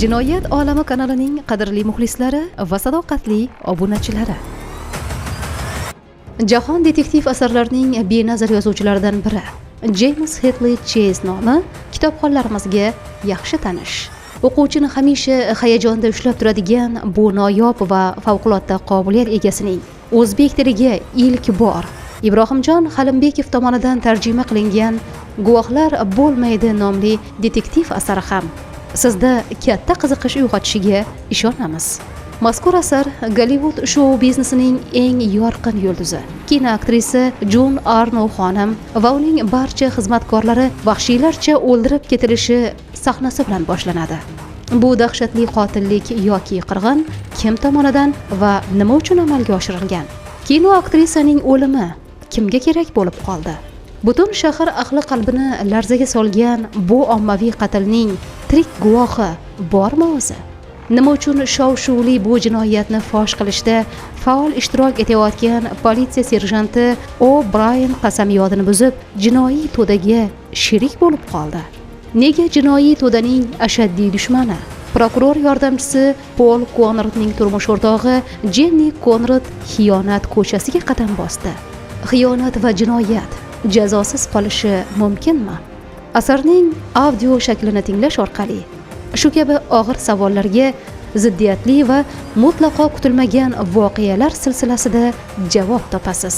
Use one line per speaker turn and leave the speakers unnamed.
Jinoyat olami kanalining qadrli muxlislari va sadoqatli obunachilari. Jahon detektiv asarlarining benazir yozuvchilaridan biri Jeyms Hetley Cheyz nomi kitobxonlarimizga yaxshi tanish. O'quvchini hamisha hayajonda ushlab turadigan bu noyob va favqulodda qobiliyat egasining o'zbek tiliga ilk bor Ibrohimjon Halimbekov tomonidan tarjima qilingan Guvohlar bo'lmaydi nomli detektiv asari ham sizda katta qiziqish uyg'otishiga ishonamiz. Mazkur asar Gollivud shou biznesining eng yorqin yulduzi, kinoaktrisa Jun Arno xonim va uning barcha xizmatkorlari vahshiylarcha o'ldirib ketilishi sahnasi bilan boshlanadi. Bu dahshatli qotillik yoki qirg'in kim tomonidan va nima uchun amalga oshirilgan? Kino aktrisaning o'limi kimga kerak bo'lib qoldi? Butun shahar ahli qalbini larzaga solgan bu ommaviy qatlning tirik guvohi bormi o'zi? Nima uchun shov-shuvli bu jinoyatni fosh qilishda faol ishtirok etayotgan politsiya serjanti O Brayan qasamyodini buzib, jinoiy to'daga sherik bo'lib qoldi? Nega jinoiy to'daning ashaddiy dushmani, prokuror yordamchisi Pol Konradning turmush o'rtog'i Jenni Konrad xiyonat ko'chasiga qadam bosdi? Xiyonat va jinoyat jazosiz qolishi mumkinmi? Asarning audio shaklini tinglash orqali shu kabi og'ir savollarga ziddiyatli va mutlaqo kutilmagan voqealar silsilasida javob topasiz.